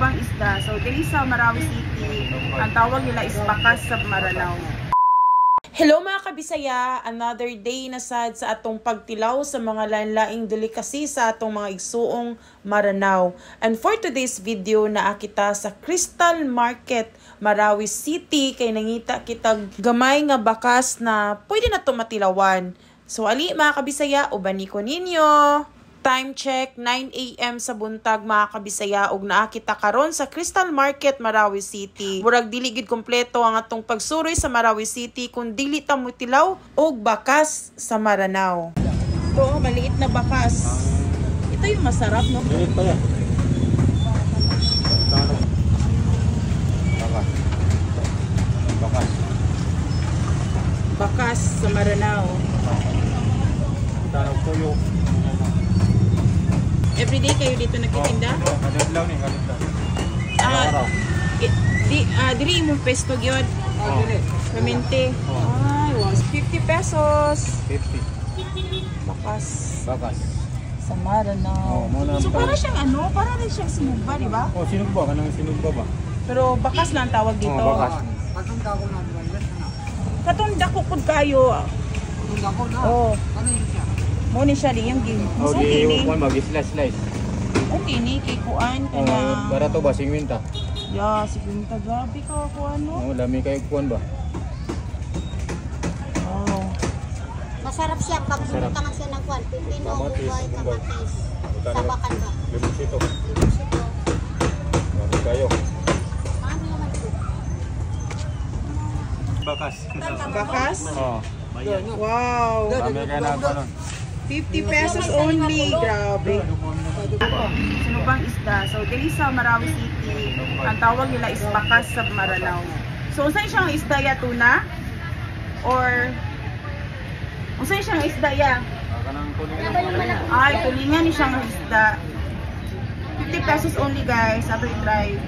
Sinubang isda. So diri sa Marawi City, ang tawag nila is bakas sa Maranao. Hello mga kabisaya! Another day na sad sa atong pagtilaw sa mga lain-laing delicacy sa atong mga igsuong Maranao. And for today's video, naa kita sa Crystal Market, Marawi City, kay nangita kita gamay nga bakas na pwede na to matilawan. So ali mga kabisaya, ubani ko ninyo! Time check, 9 a.m. sa buntag mga kabisaya, ug naa kita karon sa Crystal Market, Marawi City. Murag dili gid kompleto ang atong pagsuroy sa Marawi City kung dili ta motilaw og bakas sa Maranao. Ito, maliit na bakas. Ito yung masarap, no? Maliit pa yan. Bakas. Bakas. Bakas sa Maranao. Tanong tuyo. Everyday kayo dito nagtitinda? Oh, kadadlaw ni, kadadlaw. Ah, di diri imong pesto gyud. Oh. Permente. Oh. Ay, wow. 50 pesos. 50. Bakas Bakas. sa Maranao. Oh, muna So para siyang ano, para rin siyang sinugba, di ba? Oh, sinugba kanang sinugba ba? Pero bakas lang ang tawag dito. Oh, bakas. Katong dako pud kayo. Oh. Mo ni siya di yung gi. Mas Oh, okay di ni. kuan ba slice slice. Okay ni kay kuan Oh, kana. barato ba 50? Yeah, 50, grabe ka kuan, no. Oh, lami kayo kuan ba? Wow. Masarap siya pag Masarap. bumutangan siya ng kwan. Pipino, Kamatis, bugoy, bugoy. kamatis. Butano. Sabakan ba? Limonsito. Limonsito. Lami kayo. Marami naman po. Bakas. Bakas? Oh. Wow. Lami kayo na kuan. 50 pesos only. Grabe. Sinubang isda. So diri sa Marawi City, ang tawag nila is bakas sa Maranao. So unsay siyang isda ya, tuna? Or unsay siyang isda ya? Kanang kuningan. Ay, tulingan ni siyang isda. 50 pesos only guys. Ato i-try.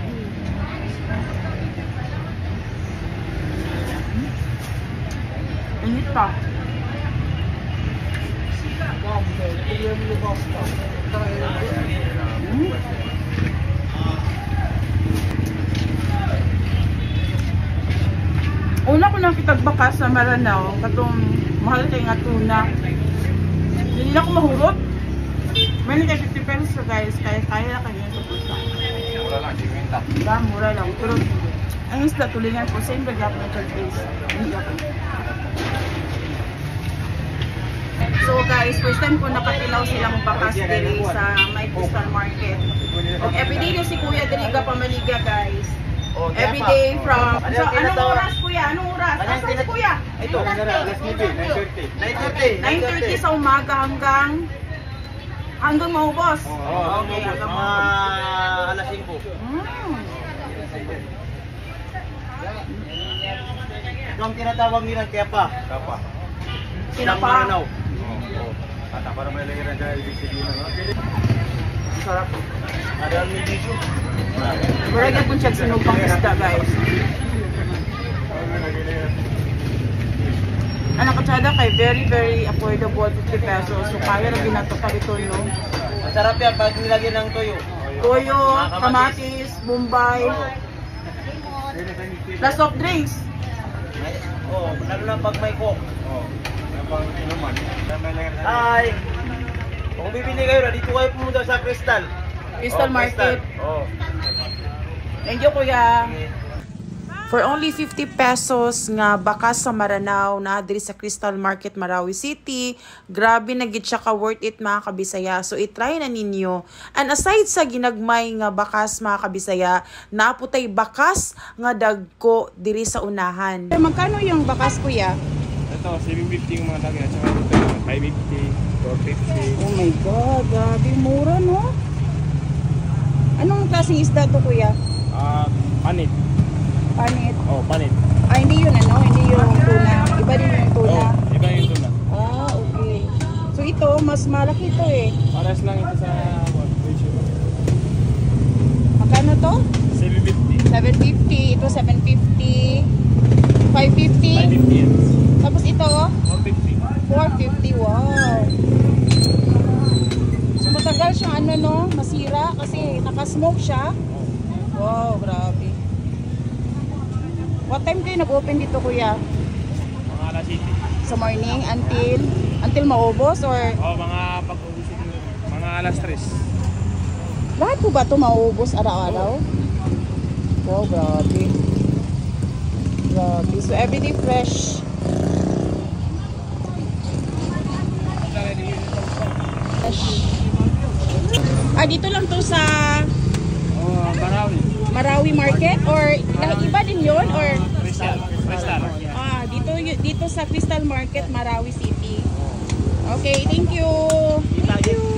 Init pa. Una ko nakitag bakas sa Maranao, katong mahal kay nga tuna. Hindi na ako mahurot. May kay 50 pesos so guys, kaya kaya na kayo sa pusa. Mura lang 50. Diba? Mura lang. Pero ang isda tulingan po, same ba gyapon ang taste. Hindi ako. So guys, first time ko nakatilaw silang bakas diri sa May Crystal Market. Okay, everyday na si Kuya diri ga pamaliga guys. Everyday from so, anong oras Kuya? Anong oras? Asan si Kuya? Ito, alas 9, 9:30. 9:30 sa umaga hanggang maubos. Oo, Okay, hanggang Mga maubos. alas 5. Ito ang tinatawag nilang kepa. Kapa. Kinapa. Maranao. Oo. Ata para may lahiran sa ibig sabihin no. Sarap. Ada ang medyo. Mura gyud siya sinubang isda guys. Ano katsada kay very very affordable, 50 pesos. So kaya ra ginato pa dito, no. Masarap yan pag nilagyan ng toyo. Toyo, kamatis, bombay, plus soft drinks. Oh, lalo na pag may coke. Oo. Pang inuman. Hi! Kung bibili kayo, dito kayo pumunta sa Crystal. Crystal Oh, Market. Oh. Thank you Kuya. For only 50 pesos nga bakas sa Maranao na diri sa Crystal Market, Marawi City. Grabe na gid siya ka worth it mga kabisaya. So i-try na ninyo. And aside sa ginagmay nga bakas mga kabisaya, naaputay bakas nga dagko diri sa unahan. Magkano yung bakas Kuya? Ito, 750 yung mga lagi. At saka ito, 550, 450. Oh my God, grabe mura no? Anong klaseng isda to Kuya? Ah, panit. Panit. Oh, panit. Ay, hindi yun ano, hindi yung tuna. Iba din yung tuna. Oh, iba yung tuna. Ah, okay. So ito, mas malaki ito eh. Pares lang ito sa what, ratio. Magkano to? 750. 750. Ito 750. 550. 550 yan. Tapos ito, 450. 450. Wow. So matagal siyang ano no, masira kasi nakasmoke siya. Wow, grabe. What time kayo nag-open dito, kuya? Mga alas 7. Sa morning until maubos or O, mga pag-ubos ito. Mga alas 3. Lahat po ba ito maubos araw-araw? Wow, grabe. Grabe. So everyday fresh. Fresh. Ah, dito lang to sa Oh, Marawi. Marawi Market or iba din yon or Crystal. Crystal. Ah, dito sa Crystal Market, Marawi City. Okay, thank you. Thank you.